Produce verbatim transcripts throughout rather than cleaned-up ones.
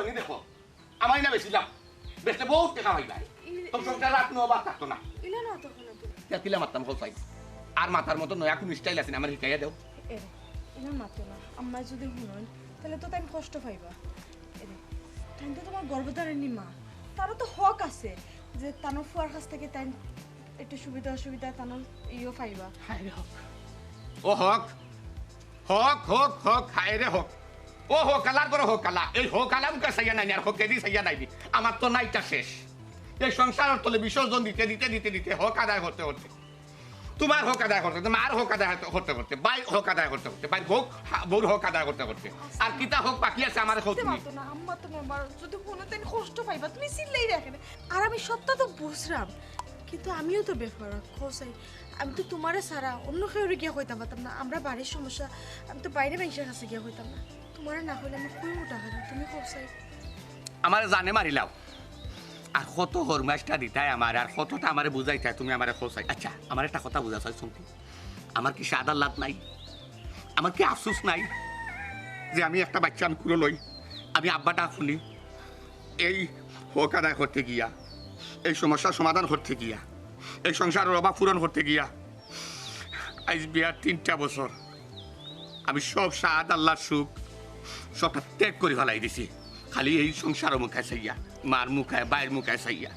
নি দেখো, আমারে না বেচিলাও, বেচলে বউত টেকা পাইবায়। ইল- তোর সংসার আর কোনো অভাব থাকতো না। ইলা না তখন তো। কিলা মাততাম কও চাই? আর মাতার মতো নয়া কুনু style আছে নি, আমারে হিকাইয়া দেও। এরে, ইলা মাতো না। আম্মায় যুদি হুনইন, তাইলে তো তাইন কষ্ট পাইবা। এরে, তাইন তো তুমার গর্ভধারিণী মা, তারও তো হক আছে যে তান ফুয়ার কাছ থাকি তাইন একটু সুবিধা অসুবিধা তান ইও পাইবা। হায় রে হক। ও হক, হক, হক, হক, হায় রে হক। ও হক আলার ঘরো হক আলা, এই হক আলা মুখে চাইয়া নাইনি, আর হকেদি চাইয়া নাইনি। আমার তো নাইটা শেষ। এই সংসারর তলে বিসর্জন দিতে, দিতে, দিতে, দিতে হক আদায় করতে, করতে, তুমার হক আদায় করতে, মার হক আদায় করতে, করতে, ভাইর হক আদায় করতে, করতে, ভাইর হক, হা-, বউর হক আদায় করতে, করতে, আর কিতা হক বাকি আছে আমারে কও তুমি। মাতো না, আম্মা তো মেম্বার, যুদি কুনুদিন কষ্ট পাইবা, তুমি চিল্লাইরায় কেনে? আর আমি সবটা তো বুঝরাম, কিন্তু আমিও তো বেপরোয়া, কও চাই। আমি তো তুমারে ছাড়া অন্য কেউরে গিয়া কইতাম পারতাম না। আমরার বাড়ির সমস্যা, আমি তো বাইরে মাইনষর কাছে গিয়া কইতাম না। তুমারে না কইলে আমি কইমুটা কেনে, তুমি কও চাই। আমারে জানে মারিলাও, আর কত হরমাইশটা দিতায় আমারে, আর কতটা আমারে বুঝাইতায় তুমি আমারে কও চাই। আচ্ছা, আমার একটা কথা বুঝা চাই চুমকি, আমার কি সাদ আহ্লাদ নাই? আমার কি আফসোস নাই যে আমি একটা বাইচ্চা আমি কুলো লই, আমি আব্বা ডাক হুনি, এই হক আদায় করতে গিয়া, এই সমস্যার সমাধান করতে গিয়া, এই সংসারর অভাব পূরণ করতে গিয়া, আইজ বিয়ার তিনটা বছর আমি সব সাদ আহ্লাদ সুখ সবটা ত্যাগ করি ফালাই দিছি, খালি এই সংসারর মুখায় চাইয়া, মার মুখায়, ভাইর মুখায় চাইয়া।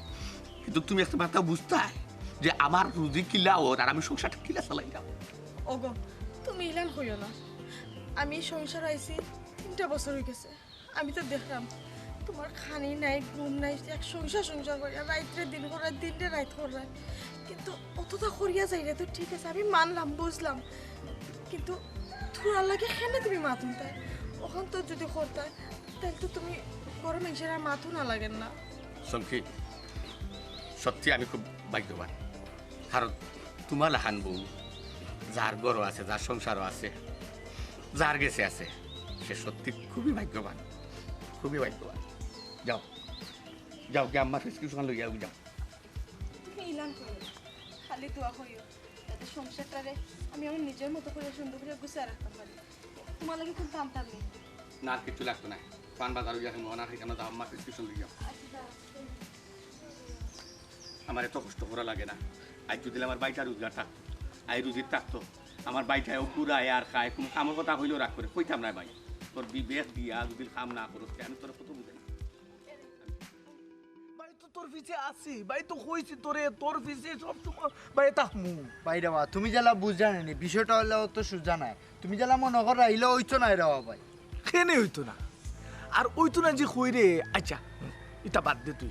কিন্তু তুমি একটা কথা বুঝতায় যে আমার রুজি কিলা অর আর আমি সংসারটা কিলা চালাইরাম। ওগো, তুমি ইলান কইও না। আমি এই সংসারো আইছি তিনটা বছর অইগেছে। আমি তো দেখরাম তুমার খানি নাই, ঘুম নাই, এক সংসার সংসার করিয়া রাইতরে দিন কররায়, দিনরে রাইত কররায়। কিন্তু অততা করিয়া যাইরায় তো ঠিক আছে, আমি মানলাম, বুঝলাম, কিন্তু থুড়ার লাগি কেনে তুমি মাত হুনতায়? অখন তো যুদি করতায়, তাইলে তো তুমি ঘরর মাইনষর আর মাত হুনা লাগের না। চুমকি, সত্যি আমি খুব ভাগ্যবান, কারণ তুমার লাখান বউ যার ঘরো আছে, যার সংসারো আছে, যার গেছে আছে, সে সত্যি খুবই ভাগ্যবান, খুবই ভাগ্যবান। যাও, যাও, গিয়া আম্মার prescription লইয়া আও, যাও। তুমি ইলান কইও না, খালি দোয়া করিও, যাতে সংসারটারে আমি আমার নিজর মতো করি সুন্দর করি গুছাইয়া রাখতাম পারি। তুমার লাগি কুনু কাম টাম নাই। না, আর কিচ্ছু লাগতো নায়। পান বাজারো গিয়া খাইমু, অনা খাইতাম না, যাও, আম্মার prescription লইয়া আও। আচ্ছা, দাঁড়াও। আমার এত কষ্ট করা লাগে না। আইজ যুদি আমার ভাইটা রুজগার থাকতো, আইজ রুজিত থাকতো, আমার ভাইটায় অউ ঘুরায় আর খায়, কুনু কামর কথা কইলেও রাগ করে, কইতাম নায় ভাই। তোর বিবেক দিয়া যুদি কাম না করস, তে আমি তোরে কত বুঝাই। ভাই তো তোর পিছে আছি, ভাই তো কইছি তোরে, তোর পিছে সব সময় ভাই থাকমু। ভাই রে বা, তুমি যেলা বুঝরায় না নি, বিষয়টা অইলে অত সুজা নায়। তুমি যেলা মনো কররায়, ইলা অইতো নায় রে বা ভাই। কেনে অইতো না? আর অইতো না যে কই রে? আচ্ছা, ইতা বাদ দে তুই।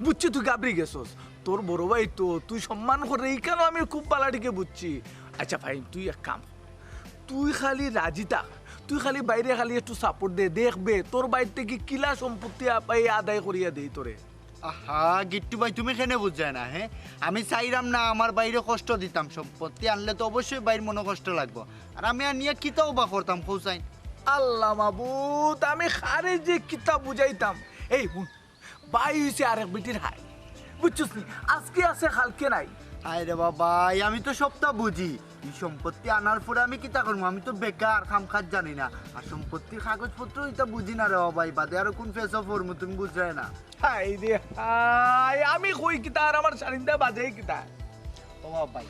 বুঝছি তুই গাবড়ি গেছস। তোর বড় ভাই তো, তুই সম্মান কররে, ইখানও আমি খুব ভালা ঠিকে বুঝছি। আচ্ছা fine, তুই এক কাম কর। তুই খালি রাজি থাক। তুই খালি ভাইরে খালি একটু support দে, দেখবে তোর ভাইর থাকি কিলা সম্পত্তি আ-, পাই আদায় করিয়া দেই তোরে। আহা, গিট্টু ভাই, তুমি কেনে বুঝরায় না, হে? আমি চাইরাম না আমার ভাইরে কষ্ট দিতাম, সম্পত্তি আনলে তো অবশ্যই ভাইর মনো কষ্ট লাগবো। আর আমি আনিয়া কিতাও বা করতাম, কও চাই। আল্লাহ মাবুদ, আমি কারে যে কিতা বুঝাইতাম। এই হুন, ভাই অইছে আরেক বেটির হাই, বুঝছস নি? আজকে আছে, কালকে নাই। হায় রে বা ভাই, আমি তো সবটা বুঝি। ই সম্পত্তি আনার পরে আমি কিতা করমু? আমি তো বেকার, কাম কাজ জানি না। আর সম্পত্তির কাগজপত্র ইতা বুঝি না রে বা ভাই, বাদে আরো কুন ফেসো পড়মু, তুমি বুঝরায় না। হায় রে হায়, আমি কই কিতা আর আমার শারিন্দা বাজাই কিতা? ও বা ভাই,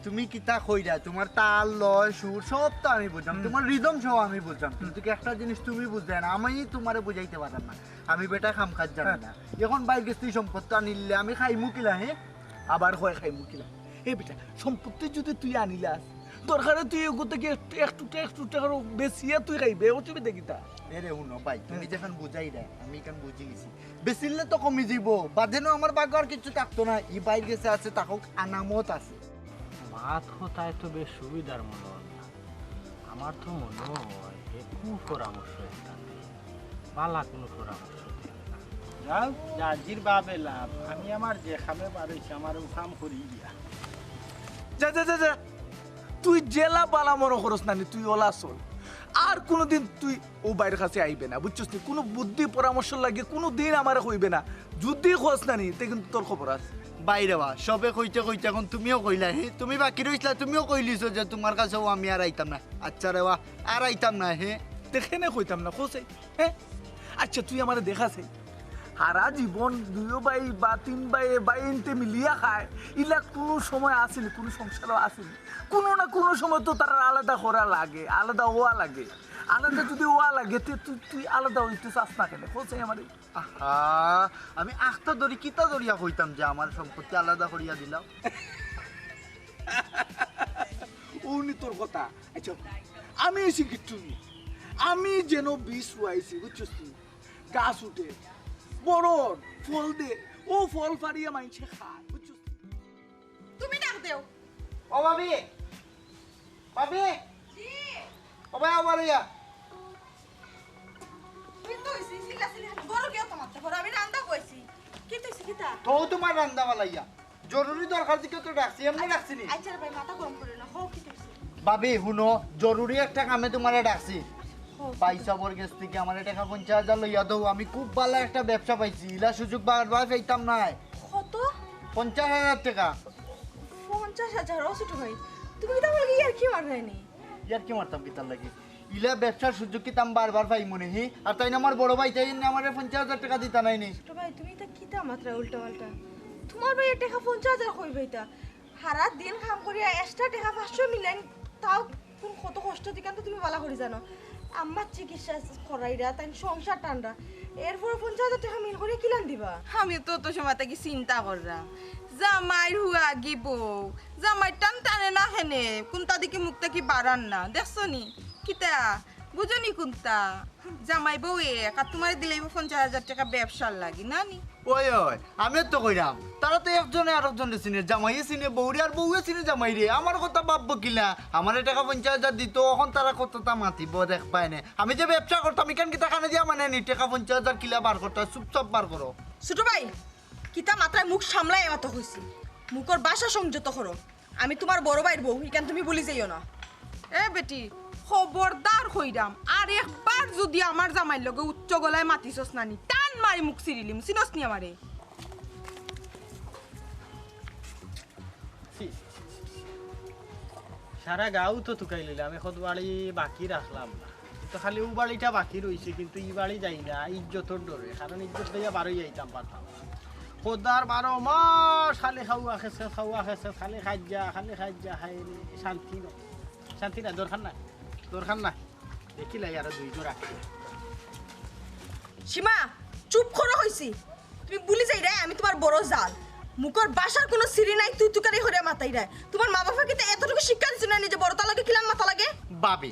তুমি কিতা কইরায়? তুমার তাল, লয়, সুর সব তো আমি বুঝলাম, হুম। তুমার rhythm সহ আমি বুঝলাম, কিন্তু কি একটা জিনিস তুমি বুঝরায় না, আমি তুমারে বুঝাইতে পারলাম না। আমি বেটা কাম কাজ জানি হ্যাঁ। না। এখন ভাইর গেছ থাকি সম্পত্তি আনিলে আমি খাইমু কিলা, হে? আবার কয় খাইমু কিলা? এ বেটা, সম্পত্তি যুদি তুই আনিলাস, দরকারে তুই এগু থাকি একটু, এক টুকরা, এক টুকরা করে বেচিয়া তুই খাইবে, অসুবিধা কিতা? এরে হুনো ভাই, তুমি হুম। যেখান বুঝাইরায়, আমি ইখান বুঝি গেছি। বেচিলে তো কমি যাইবো, বাদে নু আমার ভাগো আর কিচ্ছু থাকতো না। ই ভাইর গেছে আছে, থাকউক, আনামত আছে। মাত কথায় তো বেশ সুবিধার মনো অর না। আমার তো মনো অয় যে কুপরামর্শ একটা দে, ভালা কুনু পরামর্শ দে। যাও, যার জির বাবে লাভ। আমি আমার যে কামে বার অইছি, আমার অউ কাম করি গিয়া। যা, যা, যা, যা। তুই যেলা ভালা মনো করস না নি, তুই অলা চল। আর কুনুদিন তুই অউ ভাইর কাছে আইবে না, বুঝছস নি? কুনু বুদ্ধি পরামর্শ লাগে কুনুদিন আমারে কইবে না। যুদি কস না নি, তে কিন্তু তোর খবর আছে। ভাই রে বা, সবে কইতে কইতে এখন তুমিও কইলা, হে? তুমি বাকি রইছলা, তুমিও কইলিছো যে তুমার কাছেও আমি আর আইতাম না। আচ্ছা রে বা, আর আইতাম না, হে? তে কেনে কইতাম না, কও চাই, হে? আচ্ছা, তুই আমারে দেখাছে, হারা জীবন দুইও ভাই বা তিন ভাই, এ ভাই এনতে মিলিয়া খায়, ইলা কুনু সময় আছেনি, কুনু সংসারও আছেনি, কুনু না কুনু সময় তো তারার আলাদা করা লাগে, আলাদা অওয়া লাগে। আলাদা যুদি অওয়া লাগে, তে তুই, তুই আলাদা অইতে চাস না কেনে? কও চাই আমারে। আহা, আমি আখতা ধরি কিতা ধরিয়া কইতাম যে আমার সম্পত্তি আলাদা করিয়া দিলাও। অউ নি তোর কথা। আচ্ছা, আমি অইছি কিচ্ছু নি। আমি যেন বীজ রুয়াইছি, বুঝছস তুই? গাছ উঠে, বড় অয়, ফল দে, অউ ফল ফাড়িয়া মাইনষে খায়, বুঝছস তুই? তুমি ডাক দেও। ও ভাবি, ভাবি, জি। ও ভাই, আমার ইয়া। কিন্তু অইছে, চিল্লা চিল্লি, বড় কেউ তো মারতে পারো, আমি রান্দা বইছি। কি তো অইছে, কিতা? তো তোমার রান্দা বালাইয়া। জরুরি দরকার দিকে তো ডাকছি, এমনি ডাকছি নি। আচ্ছা রে ভাই, মাথা গরম করিও না, কও কি তো অইছে? ভাবি, হুনো, জরুরি একটা কামে তোমারে ডাকছি। কও। ভাইসাবর গেছ থাকি আমারে টেকা পঞ্চাশ হাজার লইয়া দেও, আমি খুব ভালা একটা ব্যবসা পাইছি, ইলা সুযোগ বারবার পাইতাম নায়। কত? পঞ্চাশ হাজার টেকা। পঞ্চাশ হাজার? ও ছোট ভাই, তুমি কিতা আমার লগে ইয়ার্কি মাররায় নি? ইয়ার্কি মারতাম কিতার লাগি? ইলা ব্যবসার সুযোগ কিতা আমি বারবার পাইমু নি, হি? আর তাইন আমার বড় ভাই, তাইন আমারে পঞ্চাশ হাজার টেকা দিতা নায় নি। ছোট ভাই, তুমি ইতা কিতা মাতরায় উল্টা পাল্টা? তোমার ভাইয়ে টেকা পঞ্চাশ হাজার কই পাইতা? হারা দিন কাম করিয়া extra টেকা পাঁচশো মিলাইন, তাও কোন কত কষ্ট দিকান তো তুমি ভালা করি জানো। আম্মার চিকিৎসা করাইরা, তাইন সংসার টানরা, এরপর পঞ্চাশ হাজার টেকা মিল করিয়া কিলান দিবা? আমি তো অত সময় থাকি চিন্তা কররাম, জামাইর হুয়াগি বউ, জামাইর টান টানে না কেনে, কুনটা দিকে মুখ থাকি বাড়ার না, দেখছো নি? কিতা বুঝো নি কুনটা? জামাই বউ এক, আর তোমারে দিলাইবো পঞ্চাশ হাজার টেকা ব্যবসার লাগি, না নি? ওই, ওই, আমিও তো কইরাম, তারা তো একজনে আরকজনরে চিনে, জামাইয়ে চিনে বউরে, আর বউয়ে চিনে জামাইরে। আমার কথা ভাববো কিলা? আমারে টেকা পঞ্চাশ হাজার দিতো, অখন তারা কততা মাতিবো, দেখবায় নে। আমি যে ব্যবসা করতাম, ইখান কিতা কানে দিয়া মানে নি, টেকা পঞ্চাশ হাজার কিলা বার করতায়, চুপচাপ বার করো। ছোট ভাই, কিতা মাতরায়, মুখ সামলাইয়া মাতো কইছি, মুখর ভাষা সংযত করো। আমি তোমার বড় ভাইর বউ, ইখান তুমি ভুলি যাইও না। এ বেটি, খবরদার কইরাম, আর একবার যুদি আমার জামাইর লগে উচ্চ গলায় মাতিছস না নি, টান মারি মুখ ছিরিলিমু, চিনস নি আমারে? ছি, ছি, ছি, ছি, ছি। সারা গাঁও তো তুকাই লইলাম, এখন বাড়ি বাকি রাখলাম না। তো খালি অউ বাড়িটা বাকি রইছে, কিন্তু ই বাড়ি যাই না, ইজ্জতর ডরে, কারণ ইজ্জত লইয়া বারই যাইতাম পারতাম না। খোদার বারো মাস খালি খাওয়া খেছে, খাওয়া খেছে, খালি খাইজা, খালি খাইজা, হায় রে, শান্তি নাই, শান্তি নাই, দরকার নাই, দরকার নাই। দেখিলাই আরো দুইজন রাখি। সীমা, চুপ করো কইছি। তুমি ভুলি যাইরায়, আমি তোমার বড় জাল। মুখর ভাষার কুনু সিরি নাই, তুই তুকারি করিয়া মাতাইরায়। তোমার মা বাপে কিতা এতটুকু শিক্ষা দিছে না নি যে বড়তার লগে কিলান মাতা লাগে? ভাবি,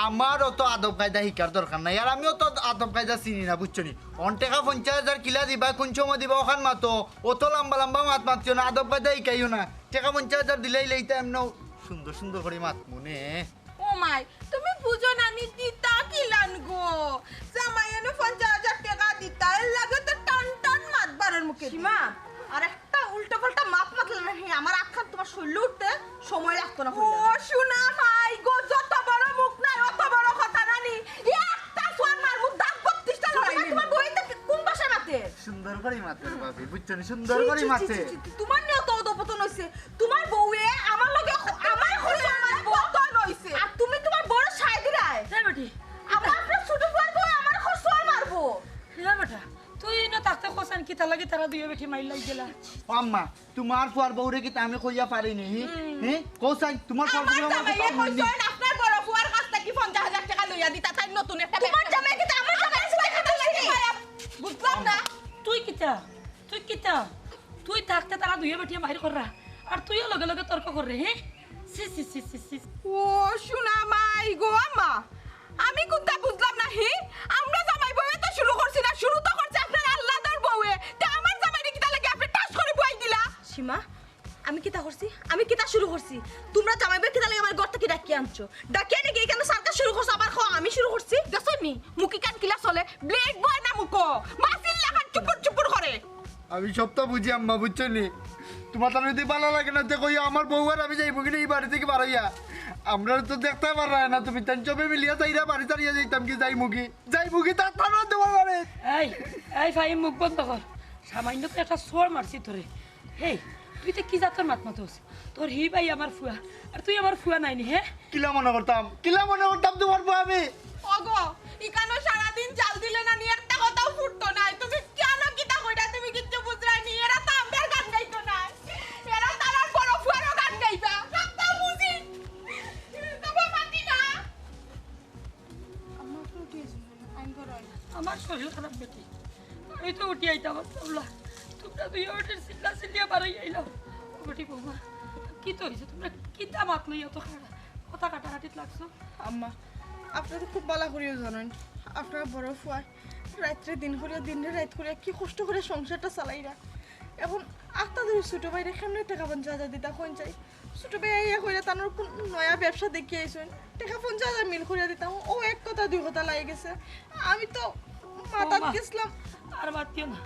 আমার অত আদব কায়দা শিকার দরকার নাই, আর আমি অত আদব কায়দা চিনি না, বুঝছো নি? অন টেকা পঞ্চাশ হাজার কিলা দিবা, কুন সময় দিবা, অখান মাতো। অত লম্বা লম্বা মাত মাতিও না, আদব কায়দা শিকাইও না। টেকা পঞ্চাশ হাজার দিলাইলে ইতা এমনেও সুন্দর সুন্দর করি মাতমু নে। ও মাই, তুমি বুঝো না নি, দিতা কিলান গো? জামাইয়ে নু পঞ্চাশ হাজার টেকা দিতা, এর লাগি তো টান টান মাত বারর মুখে দি। সীমা, আর একটা উল্টা পাল্টা মাত মাতলে না, হে, আমার আতখান তোমার শরীলে উঠতে সময় লাগতো না। ও সোনা মাই গো, যত বড় মুখ নাই, অত বড় কথা না নি। একটা চড় মারমু, দাঁত বত্রিশটা লড়াই। তোমার বউয়ে তো কোন ভাষায় মাতে? সুন্দর করি মাতে রে ভাবি, বুঝছো নি? সুন্দর করি মাতে। তোমার নিয়ে তো অধঃপতন হইছে। তোমার বউয়ে আমার লগে খ-, আমার খরচ আমার পতন হইছে। আর তুমি তোমার বউরে সায় দিরায়। এই বেটি। আমার আপনার ছোট ফুয়ার বউ আমার খরচ মারবো। এ বেটা, তুই ইনো থাকতে কছাইন কিতার লাগি তারা দুইও বেটি মাইর লাগি গেলা? ও আম্মা, তোমার ফুয়ার বউরে কিতা আমি কইয়া পারি নি? হি? হি? কছাইন, তোমার ফুয়ার বউরে আমার জামাইয়ে কইছইন আপনার বড় ফুয়ার কাছ থাকি পঞ্চাশ হাজার টেকা লইয়া দিতা, তাই নতুন একটা তোমার জামাই কিতা আমার জামাই বুঝলাম না। তুই কিতা? তুই কিতা? তুই থাকতে তারা দুইও বেটিয়ে মাইর কররা, আর তুইও লগে লগে তর্ক কররে, হে? ছি, ছি, ছি, ছি, ছি। ও সোনা মাই গো আম্মা, আমি কুনতা বুঝলাম না, হি? আমরা জামাই বউয়ে তো শুরু করছি না, শুরু তো করছে আপনার আল্লাদর বউয়ে। তে আমার জামাইরে কিতা লাগি আপনে ঠাস করি বওয়াই দিলা? সীমা, আমি কিতা করছি? আমি কিতা শুরু করছি? তোমরা জামাই বউয়ে কিতা লাগি আমার ঘর থাকি ডাকিয়া আনছো? ডাকিয়া আনি গিয়া কেনে সার্কাস শুরু করছো? আবার কও আমি শুরু করছি? দেখছো নি? মুখি কান কিলা চলে? ব্লেড বয় না মুখো। মাছির লাখান চুপুর চুপুর করে। আমি সবটা বুঝি আম্মা, বুঝছো নি? তোমার তার যদি ভালা লাগে না, তে কইও আমার বউ আর আমি যাইমু কিনা ই বাড়ি থাকি বারইয়া। আমরারে তো দেখতায় পাররায় না তুমি, তাইন সবে মিলিয়া চাইরা বাড়ি ছাড়িয়া যাইতাম কি, যাইমু কি? যাইমু কি? তার তারা তোমার বাড়ি। এই, এই ফাহিম, মুখ বন্ধ কর। সামান্য তো একটা চড় মারছি তোরে। হেই, তুই তো কি জাতর মাত মাতস? তোর হি ভাই আমার ফুয়া, আর তুই আমার ফুয়া নায় নি, হে? কিলা মনে করতাম, কিলা মনে করতাম তোমার ফুয়া আমি? ওগো, ইকানো সারাদিন জাল দিলে না নি, একটা কথাও ফুটতো নায়। তুমি কেন কিতা কইরা, তুমি কিচ্ছু বুঝরায় নি। এরা তো আমরার গান গাইতো নায়, এরা তো আমার বড় ফুয়ারও গান গাইবা। সবটা বুঝি, তবে মাতি না। আম্মা, আপনি উঠে এসেছেন, আইন করো, আইন। আমার শরীর খারাপ বেটি, আমি তো উঠি আইতাম পারতাম না। তোমরা দুই ওটের চিল্লা চিল্লিয়া বাড়াই আইলাম। ও বেটি বৌমা, কিতা অইছে? তোমরা কিতা মাত লইয়া তো খাড়া কথা কাটাকাটিত লাগছো? আম্মা, আপনি তো খুব ভালা করিয়া জানেন, আপনার বড় ফুয়ায় রাত্রে দিন করিয়া, দিনরে রাইত করিয়া কি কষ্ট করিয়া সংসারটা চালাইরা। এখন আত্মা ধরে ছোট ভাইরে কেমনে টেকা পঞ্চাশ হাজার দিতা কইন চাই? ছোট ভাই আইয়া কইরা তানোর কোন নয়া ব্যবসা দেখিয়া আইছইন, টেকা পঞ্চাশ হাজার মিল করিয়া দিতাম। ও এক কথা দুই কথা লাগি গেছে, আমি তো মাথাত বৌমা, গেছিলাম। আর মাতিও না,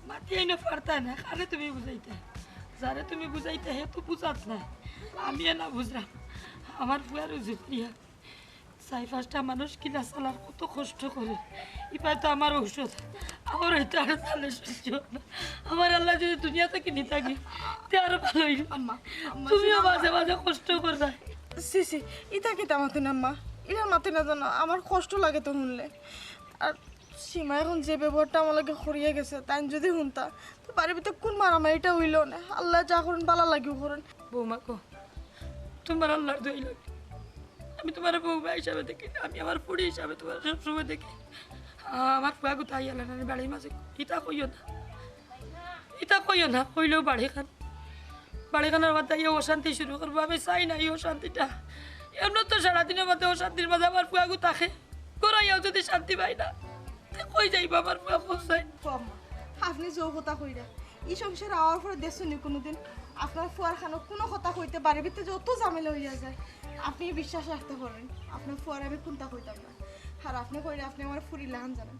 মাতিও না, পারতায় না। কারে তুমি বুঝাইতায়? যারে তুমি বুঝাইতায় হে তো বুঝাত না, আমি না বুঝলাম। আমার ফুয়ার উজু করিয়া চাই পাঁচটা মানুষ কিলা চালার কত কষ্ট করে। ইপায় তো আমার ঔষধ, আমার হয়তো আর চালে সহ্য হয় না। আমার আল্লাহ যদি দুনিয়া থাকি নিতাগি, তে আরো ভালা অইলো। আম্মা, আম্মা, তুমিও মাঝে মাঝে কষ্ট কররায়। সি সি, ইতা কিতা মাতইন আম্মা? ইলা মাতইন না জানো, আমার কষ্ট লাগে তো হুনলে। আর সীমা এখন যে ব্যবহারটা আমার লগে করিয়া গেছে, তাইন যদি হুনতা, তো বাড়ির ভিতরে কোন মারামারিটা অইলো না। আল্লায় যা করইন ভালা লাগিউ করইন। বৌমা গো, তুমার আল্লার দোয়াই লাগে, আমি তুমারে বৌমা হিসাবে দেখি না, আমি আমার ফুড়ি হিসাবে তুমারে সবসময় দেখি। আমার ফুয়া গুতা আইয়া লাগানি বাড়ির মাঝে, ইতা কইও না, ইতা কইও না, কইলেউ বাড়িখান, বাড়িখানর মাঝে আইয়া অশান্তি শুরু করবো। আমি চাই না ই অশান্তিটা। এমনে তো সারাদিনর মাঝে অশান্তির মাঝে আমার ফুয়া গুতা থাকে, ঘরো আইয়াও যদি শান্তি পাই না, তে কই যাইবো আমার ফুয়া? কও চাই। ও আম্মা, আপনি যে কথা কইরা, ই সংসার আওয়ার পরে দেখছইন নি কোনোদিন আপনার ফুয়ার খানো কোনো কথা কইতে বাড়ির ভিতরে যত ঝামেলা অইয়া যায়, আপনি বিশ্বাস রাখতে পারেন, আপনার ফুয়ার আমি কোনটা কইতাম না। আর আপনি কইরা আপনি আমার ফুড়ি লাখান জানেন,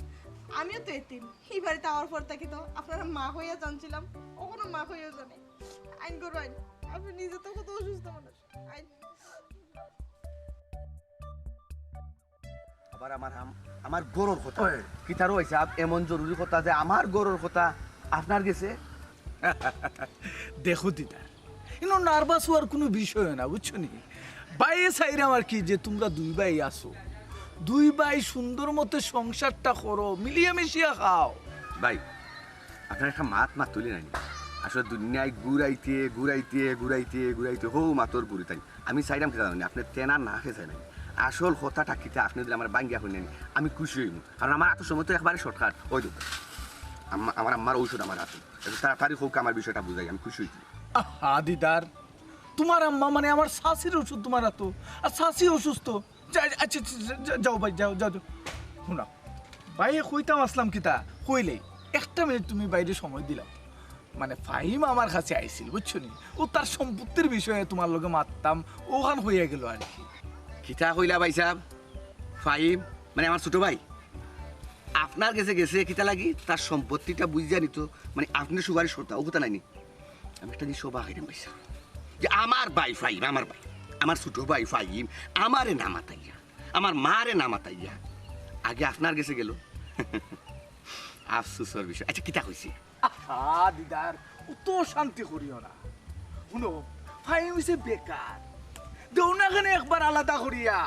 আমিও তো এতিম। ই বাড়িত আওয়ার পর থাকি তো আপনারে মা কইয়া জানছিলাম, অখনো মা কইয়াউ জানি। আইন করো আইন, আপনি নিজে তো কত অসুস্থ মানুষ। আইন। আবার আমার আম-, আমার ঘরর কথা। ওই। কিতা রে ভাইসাব, এমন জরুরি কথা যে আমার ঘরর কথা আপনার গেছে? দেখো দিদার, ইনো nervous অওয়ার কুনু বিষয় না, বুঝছো নি? ভাইয়ে চাইরাম আর কি যে তুমরা দুই ভাই আছো, দুই ভাই সুন্দর মতো সংসারটা করো, মিলিয়া মিশিয়া খাও। ভাই, আপনার একটা মাত মাত তুলি নানি। আসলে দুনিয়ায় ঘুরাইতে, ঘুরাইতে, ঘুরাইতে, ঘুরাইতে, হউ মাতর ঘুরি তাই। আমি চাইরাম কিতা জানইন নি, আপনে তেনা না খেয়ে চাইলেন। আসল কথাটা কিতা আপনে যদি আমার ভাঙ্গিয়া কইন নি, আমি খুশি অইমু। কারণ আমার আতো সময় তো একবারে shortcut। ওই দেখো, আম্মা, আমার আম্মার ঔষধ আমার আতো। একটু তাড়াতাড়ি কউক্কা, আমার বিষয়টা বুঝাই, আমি খুশি অইমু। আহা, দিদার, তুমার আম্মা মানে আমার চাচির ঔষধ তুমার আতো, আর চাচি অসুস্থ। যা-, আচ্ছা, আচ্ছা, যা-, যা-, যাও ভাই, যাও, যাও, যাও। হুনো, ভাইয়ে কইতাম আছলাম কিতা, কইলেই, একটা মিনিট তুমি ভাইরে সময় দিলাও। মানে, ফাহিম আমার কাছে আইছিল, বুঝছো নি? ও তার সম্পত্তির বিষয়ে তুমার লগে মাততাম, অখান অইয়া গেল আর কি। কিতা কইলা ভাইসাব? ফাহিম, মানে আমার ছোট ভাই, আপনার গেছে গেছে কিতা লাগি? তার সম্পত্তিটা বুঝিয়া নিতো, মানে আপনে সুপারিশ করতা, অউ কথা নায় নি? আমি একটা জিনিস অবাক অইরাম ভাইসাব, যে আমার ভাই ফাহিম, আমার ভাই, আমার ছোট ভাই ফাহিম, আমারে না মাতাইয়া, আমার মারে না মাতাইয়া, আগে আপনার গেছে গেল। আফসোসর বিষয়। আচ্ছা, কিতা কইছে? আহা, দিদার, অত অশান্তি করিও না। হুনো, ফাহিম অইছে বেকার। দেও না কেনে একবার আলাদা করিয়া।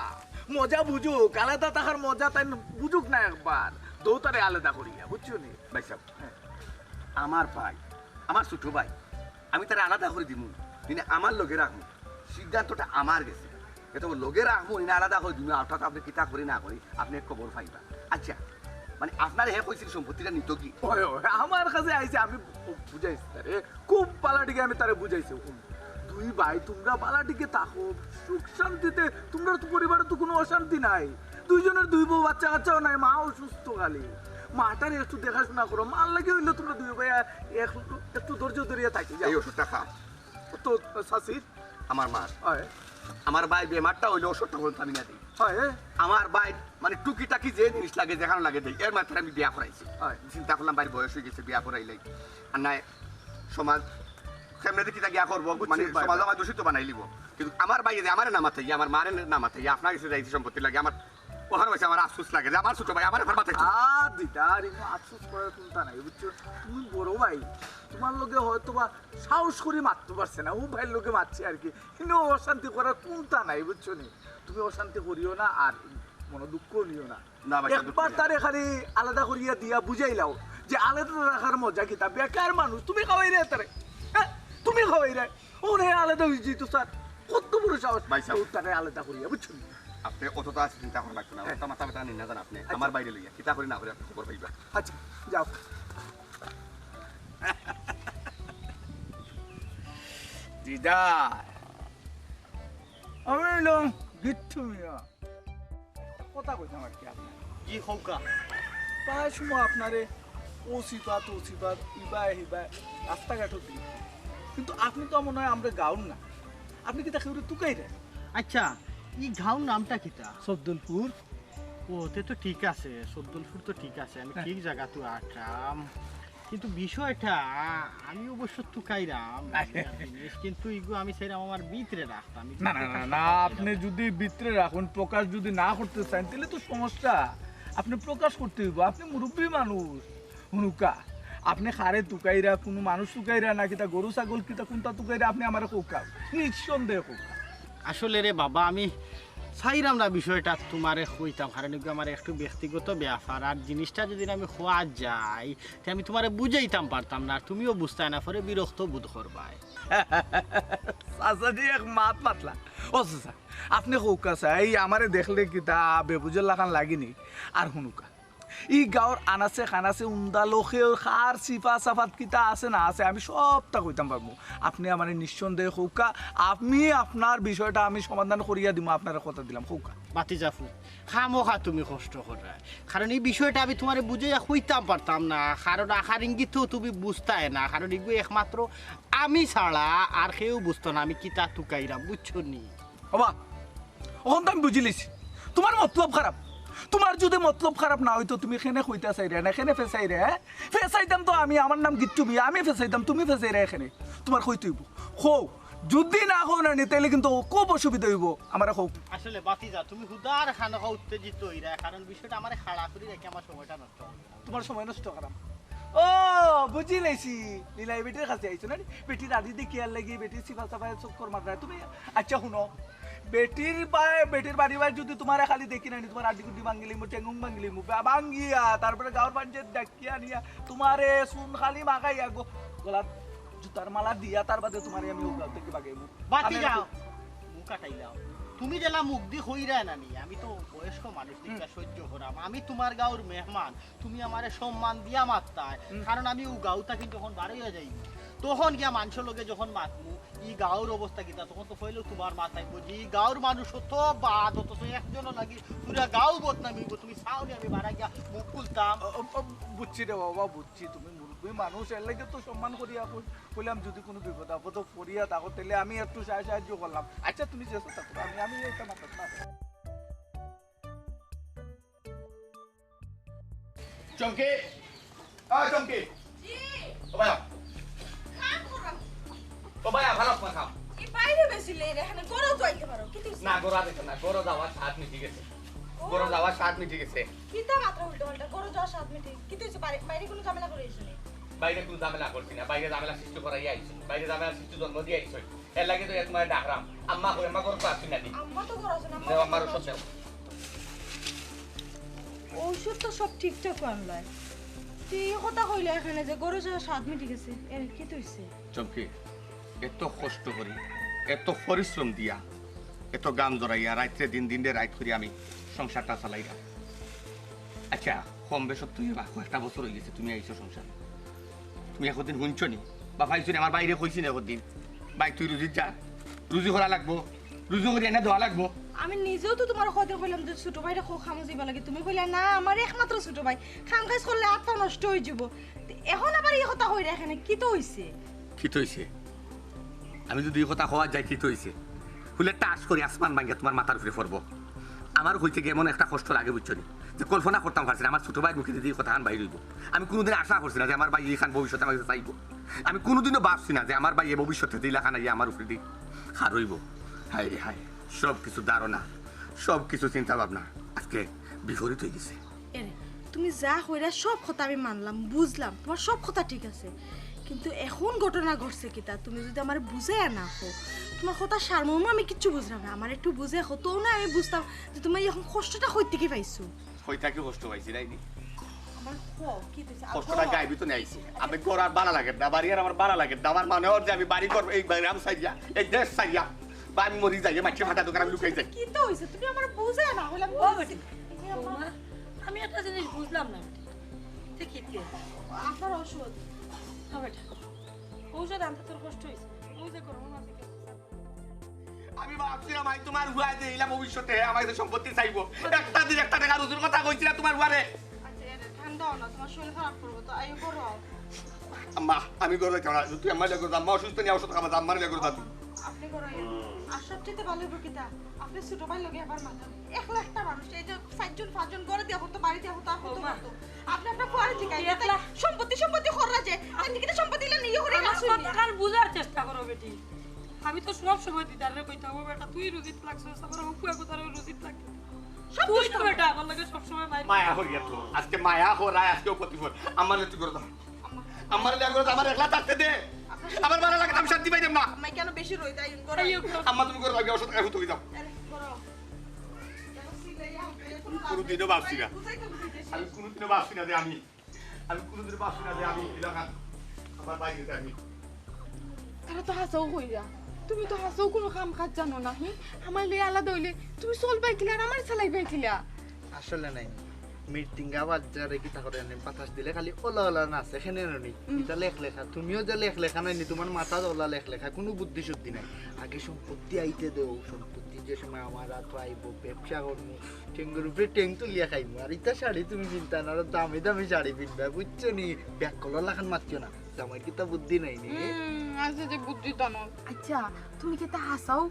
মজা বুঝুক, আলাদা থাকার মজা তাইন বুঝুক না একবার। দেও তারে আলাদা করিয়া, বুঝছো নি? ভাইসাব, আমার ভাই, আমার ছোট ভাই, আমি তারে আলাদা করি দিমু, নি না আমার লগে রাখমু, সিদ্ধান্তটা আমার গেছে। ইটা লগে রাখমু, নি না আলাদা করি দিমু, অর্থাৎ আপনে কিতা করি না করি, আপনে খবর পাইবা। আচ্ছা, মানে আপনারে হে কইছিল সম্পত্তিটা নিতো কি? ওই, ওই, আমার কাছে আইছে, আমি বু-, বুঝাইছি তারে, খুব ভালা টিকে আমি তারে বুঝাইছি। হুন, দুই ভাই তুমরা ভালা টিকে থাকো, সুখ শান্তিতে, তুমরার তো পরিবারে তো কুনু অশান্তি নাই। দুইজনর দুই বউ, বাচ্চা কাচ্চাও নাই, মা অসুস্থ খালি। মাটারে একটু দেখাশোনা করো, মার লাগি অইলে তুমরা দুই ভাই এক-, একটু ধৈর্য ধরিয়া থাকি যাও। এই ওষুধটা খাও। তো চাচির? আমার মার। হয়। আমার ভাই বেমারটা অইলে ওষুধটা বলতে আমি না দিই। হয়। আমার ভাই মানে টুকিটাকি যে জিনিস লাগে, যেখানো লাগে দেই। এর মাঝে আমি বিয়া করাইছি। হয়। চিন্তা করলাম ভাইর বয়স অই গেছে, বিয়া করাইলাই। আর নায় সমাজ কেমনে দেখি তা গিয়া করবো, বুঝছি মানে ভাই। সমাজ আমার দূষিত বানাইলিবো। কিন্তু আমার ভাই যে আমারে না মাতাইয়া, আমার মারে না মাতাইয়া, আপনার গেছে যাইছি সম্পত্তি লাগে, আমার অখান অইছে আমার আফসোস লাগে যে আমার ছোট ভাই আমারে একবার মাতাইতো। আ, দিদার, ইনো আফসোস করার কুনতা নাই, বুঝছো? তুমি বড় ভাই, তুমার লগে হয়তো বা সাহস করি মাততো পারছে না, অউ ভাইর লগে মাতছে আর কি। ইনো অশান্তি করার কুনতা নাই, বুঝছো নি? তুমি অশান্তি করিও না, আর কোনো দুঃখ নিও না। না ভাই, দুঃখ একবার নিও না। তারে খালি আলাদা করিয়া দিয়া বুঝাইলাও যে আলাদা রাখার মজা কিতা। বেকার মানুষ, তুমি খাওয়াইরায় তারে, হ্যাঁ? তুমি খাওয়াইরায়। ওরে আলাদা অইযিতো স্যার, কত বড় সাহস। ভাই সাহেব। তো তারে আলাদা করিয়া, বুঝছো নি? আপনে অতটা চিন্তা করা লাগতো না, অতটা মাথা ব্যথা নিন না জান আপনে। আচ্ছা। আমার বাইরে লইয়া কিতা করি না করি আপনে খবর পাইবা। আচ্ছা, যাও। দিদা, আমি অইলাম গিট্টু মিয়া। কথা কইতাম আর কি আপনার। জি, কউক্কা। প্রায় সময় আপনারে ও সিফাত, ও সিফাত, ইবায় হিবায়, রাস্তাঘাটও দেখি। কিন্তু আপনে তো মনে হয় আমরার গাঁওর না। আপনে কিতা কেউরে তুকাইরা? আচ্ছা, ই গাঁওর নামটা কিতা? সদ্দলপুর। ও, তে তো ঠিক আছে, সদ্দলপুর তো ঠিক আছে, আমি হ্যাঁ। ঠিক জাগাত আটরাম। কিন্তু বিষয়টা, আমি অবশ্য তুকাইরাম, আচ্ছা। জিনিস, কিন্তু ইগু আমি চাইরাম আমার ভিতরে রাখতাম, আমি না, না, না, না, আপনে যদি ভিতরে রাখইন, প্রকাশ যদি না করতে চাইন, তাইলে তো সমস্যা। আপনে প্রকাশ করতে অইবো, আপনে মুরব্বি মানুষ। হুনুক্কা, আপনে কারে তুকাইরা, কুনু মানুষ তুকাইরা, না কিতা গরু ছাগল কিতা কুনটা তুকাইরা, আপনে আমারে কউক্কা, নিঃসন্দেহে কউক্কা। আসলে রে বাবা, আমি চাইরাম না বিষয়টা তুমারে কইতাম, কারণ ইগু আমার একটু ব্যক্তিগত ব্যাপার, আর জিনিসটা যদি আমি কওয়া যাই, তে আমি তুমারে বুঝাইতাম পারতাম না, আর তুমিও বুঝতায় না, পরে বিরক্ত বোধ করবায়। চাচাজি এক মাত মাতলা। ও চাচা, আপনে কউক্কা চাই, এই আমারে দেখলে কিতা বেবুঝর লাখান লাগেনি? আর হুনুক্কা, ই গাঁওর আনাচে কানাচে উন্দা লোকে কার সিফা সাফাত কিতা আছে না আছে, আমি সবটা কইতাম পারমু। আপনে আমারে নিঃসন্দেহে কউক্কা, আমি আপনার বিষয়টা আমি সমাধান করিয়া দিমু, আপনারে কথা দিলাম, কউক্কা। বাতিজাফু, খামোখা তুমি কষ্ট কররায়, কারণ ই বিষয়টা আমি তুমারে বুঝাইয়া কইতাম পারতাম না, কারণ আকার ইঙ্গিতেও তুমি বুঝতায় না, কারণ ইগু একমাত্র আমি ছাড়া আর কেউ বুঝতো না আমি কিতা তুকাইরাম, বুঝছো নি? ওবা, অখন তো আমি বুঝিলিছি, তুমার মতলব খারাপ। তুমার যদি মতলব খারাপ না অইতো, তুমি কেনে কইতা চাইরায় না, কেনে ফেছাইরায়, হ্যাঁ? ফেছাইতাম তো আমি, আমার নাম গিট্টু মিয়া, আমি ফেছাইতাম, তুমি ফেছাইরায় কেনে? তুমার কইতে অইবো। কও, যদি না কও না নি, তাইলে কিন্তু খুব অসুবিধা অইবো, আমারে কও। আসলে বাতিজা, তুমি হুদার খানোখা উত্তেজিত অইরায়, কারণ বিষয়টা আমারে খাড়া করি রাখি আমার সময়টা নষ্ট অইবো। তুমার সময় নষ্ট করাম। ও, বুঝিলিছি। লীলাই বেটির কাছে আইছো না নি? বেটির আড়ি দেখিয়ার লাগি, বেটির সিফা সাফায় চক্কর মাররায় তুমি। আচ্ছা, হুনো। বেটির বায়, বেটির বাড়ি বায় যদি তুমারে খালি দেখি না নি, তুমার আড্ডি গুড্ডি ভাঙ্গিলিমু, টেঙ্গুং ভাঙ্গিলিমু, বা-, ভাঙ্গিয়া, তারপরে গাঁওর মানষে ডাকিয়া নিয়া, তুমারে চুন খালি মাখাইয়া গো-, গলাত জুতার মালা দিয়া, তার বাদে তুমারে আমি ও গাঁও থাকি বাগাইমু। বাতি আমি যাও। মুখ কাটাইলাও। তুমি যেলা মুখ দি কইরায় না নি, আমি তো বয়স্ক মানুষ, হুম। সহ্য করাম। আমি তুমার গাঁওর মেহমান, তুমি আমারে সম্মান দিয়া মাততায়, হুম। কারণ আমি ও গাঁও থাকি যখন বারইয়া যাই, তখন গিয়া মানষর লগে যখন মাতমু, ই গাঁওর অবস্থা কিতা, তখন তো কইলেও তুমার মাথায় বুঝি, ই গাঁওর মানুষ অত বাদ, অথচ একজনও লাগি পুরা গাঁও বদনামি অইবো। তুমি চাও নি আমি বারা গিয়া মুখ খুলতাম? ও, ও, ও, বুঝছি রে বাবা, বুঝছি, তুমি মুরব্বি মানুষ, এর লাগি তো সম্মান করিয়া কই-, কইলাম, যদি কুনু বিপদ আপদ পড়িয়া থাকো, তাইলে আমি একটু সাহায্য, সাহায্য করলাম। আচ্ছা, তুমি যেছো থাকো, আমি, আমি এটা মাথাত না। চমকি, ও চমকি। জি। ও ভাইয়া। কাম করো। ও ভাইয়া, ভালা আছো না? কাম। এই বাইরে বেশি লেট, এখানে ঘরো যাইতে পারো। কিতা অইছে? না, ঘরো যাইতে না, ঘরো যাওয়ার স্বাদ মিটি গেছে। ও। ঘরো যাওয়ার স্বাদ মিটি গেছে। কিতা মাত্র উল্টো পাল্টা, ঘরো যাওয়ার স্বাদ মিটি? কিতা অইছে? বাইরে, বাইরে কুনু ঝামেলা করি আইছো নি? বাইরে কুনু ঝামেলা করছি না, বাইরে ঝামেলা সৃষ্টি করাইয়া আইছো, বাইরে ঝামেলা সৃষ্টি জন্ম দিয়া আইছো। এর লাগি তো তুমারে ডাকরাম। আম্মা কই, আম্মা ঘরো তো আছইন না নি? আম্মা তো ঘরো আছইন, আম্মা নেও, আম্মার ওষুধ নেও। ঔষধ তো সব ঠিকঠাক আনলায়। তে ই কথা কইলা এখানে যে ঘরো যাওয়ার স্বাদ মিটি গেছে। এর কিতা অইছে? চমকি, এত কষ্ট করি, এত পরিশ্রম দিয়া, এত ঘাম ঝরাইয়া, রাইতরে দিন, দিনরে রাইত করি আমি সংসারটা চালাইরাম। আচ্ছা, কম বেশ তো অইবা, কয়েকটা বছর অইগেছে তুমি আইছো সংসারে। তুমি একদিন হুনছো নি? বাফ আইছো নি? আমার ভাইরে কইছি নি একদিন, "ভাই, তুই রুজিত যা, রুজি করা লাগবো, রুজি করি আনিয়া দেওয়া লাগবো"? আমি নিজেও তো তুমারে কয়দিন কইলাম যে ছোট ভাইরে কও কামো যাইবার লাগি, তুমি কইলা, "না, আমার একমাত্র ছোট ভাই, কাম কাজ করলে আত্মা নষ্ট অইযিবো।" তে অখন আবার ই কথা কইরা এখানে, কিতা অইছে? কিতা অইছে? আমি যদি ই কথা কওয়াত যাই, কিতা অইছে? হুনলে টাস করি আসমান ভাঙ্গিয়া তুমার মাথার উপরে পড়বো। আমার কইতে গিয়া এমন একটা কষ্ট লাগে, বুঝছো নি? যে কল্পনা করতাম পারছি না, আমার ছোট ভাইর মুখে দিয়া ই কথাখান বাইর অইবো। আমি কুনুদিন আশা করছি না যে আমার ভাইয়ে ইখান ভবিষ্যতে আমার কাছে চাইবো। আমি কুনুদিনও ভাবছি না যে আমার ভাইয়ে ভবিষ্যতে ইলাখান আইয়া আমার উপরে দি খার অইবো। হায় রে হায়, সব কিছু ধারণা, সব কিছু চিন্তা ভাবনা আজকে বিপরীত অইগেছে। এরে, তুমি যা কইরা সব কথা আমি মানলাম, বুঝলাম, তুমার সব কথা ঠিক আছে, কিন্তু এখন ঘটনা ঘটছে কিতা, তুমি যদি আমারে বুঝাইয়া না কও, তুমার কথার সারমর্ম আমি কিচ্ছু বুঝলাম না। আমারে একটু বুঝাইয়া কও, তো না আমি বুঝতাম যে তুমি এখন কষ্টটা কই থাকি পাইছো। কই থাকি কষ্ট পাইছি, নাইনি? আমার কও, কি হইছে? কষ্টটা গাইবি তো নাইছি। আমি ঘর আর ভালা লাগে না, বাড়ি আর আমার ভালা লাগে না। আমার মনে অর যে আমি বাড়ি ঘর, এই গ্রাম ছাড়িয়া, এই দেশ ছাড়িয়া, বা আমি মরি যাই, মাটির ফাটা দোকান আমি লুকাই যাই। কি তো হইছে? তুমি আমারে বুঝাইয়া না কইলে আমি ও বুঝি। বেটি, বৌমা, আমি একটা জিনিস বুঝলাম না বেটি। তে কিতা? আপনার ওষুধ। হ্যাঁ বেটা, ঔষধ আনতে তোর কষ্ট হইছে? ওই যে গরম আছে কেন? আমি ভাবছিলাম, আমি তুমার হুয়ায় যে ইলা ভবিষ্যতে আমার কাছে সম্পত্তি চাইবো। একটা দিন একটা টেকা রুজির কথা কইছি না তুমার হুয়ারে। আচ্ছা, এরে, ঠান্ডা হও না, তুমার শরীর খারাপ করবো তো, আইও করো। আম্মা, আমি ঘরে যাইতাম না। তুই আমার লগে যা, আম্মা অসুস্থ, নিয়ে অসুস্থ খাবার, আম্মার লগে যা তুই। আপনি করো, আইও। আর সবচেয়ে ভালো হইব কিতা, আপনি ছোট ভাই লগে আবার মাথা একলা একটা মানুষ, এই যে চারজন পাঁচজন ঘরে দিয়া করতো, বাড়ি দিয়া করতো, আর করতো, বৌমা। করতো। আপনি আপনার পরে ঠিক আছে, এক লাখ। সম্পত্তি সম্পত্তি কররা যে, আর নিকিতা সম্পত্তি ইলা নিয়ে করে আমার আসুন। কথাখান বুঝার চেষ্টা করো বেটি। আমি তো সব সময় দিদারে কইতাম, "ও বেটা, তুই রুজিত লাগছস, আমার হুকুয়া কোথায় রুজিত লাগছস?" সব তুই তো তো বেটা আমার লগে সব সময় মাইর। মায়া করিয়া তো, আজকে মায়া করায়, আজকেও ক্ষতি কর। আমার তুই করে দাও। আমার লেগো আমার একলা থাকতে দে। আমার ভালা লাগে না, আমি শান্তি পাইতাম না। আম্মা, কেন বেশি রই তাই করে? এই, আম্মা, তুমি করে লাগবে, অসুস্থ, অসুস্থ হয়ে যাও। আরে, করো। দেখো, সিলাই আনতে, কোনো লাভ কোনোদিনও নেই। ভাবছি না। কোথায় তো বুঝাইতেছি? আমি কোনোদিনও ভাবছি না যে আমি, আমি কোনোদিনও ভাবছি না যে আমি এলাকা আমার বাইরে যাই আমি। তারা তো হাছাউ কইরা। তুমি তো হাছাউ কোনো কাম কাজ জানো না, হুম? আমার লই আলাদা হইলে তুমি চলবাই কিলা আর আমার চালাইবাই কিলা? আসলে নাই। মিটিং আবার যারে কিতা করে আনে, বাতাস দিলে খালি ওলা ওলা নাচে, এখানে নি। হুম। এটা লেখ লেখা, তুমিও যে লেখ লেখা নাই নি, তোমার মাথা ওলা লেখ লেখা, কোনো বুদ্ধি শুদ্ধি নাই। আগে সম্পত্তি আইতে দেও, সম্পত্তি যে সময় আমার হাত আইবো, ব্যবসা করমু, টেঙ্গুর উপরে টেং তুলিয়া খাইমু। আর ইতা শাড়ি তুমি পিনতা না, আরো দামি দামি শাড়ি পিনবা, বুঝছো নি? ব্যাক কলার লাখান মাতিও না, জামাইর কিতা বুদ্ধি নাই নি? হুম, আছে যে বুদ্ধি তো না। আচ্ছা, তুমি কিতা হাছাউ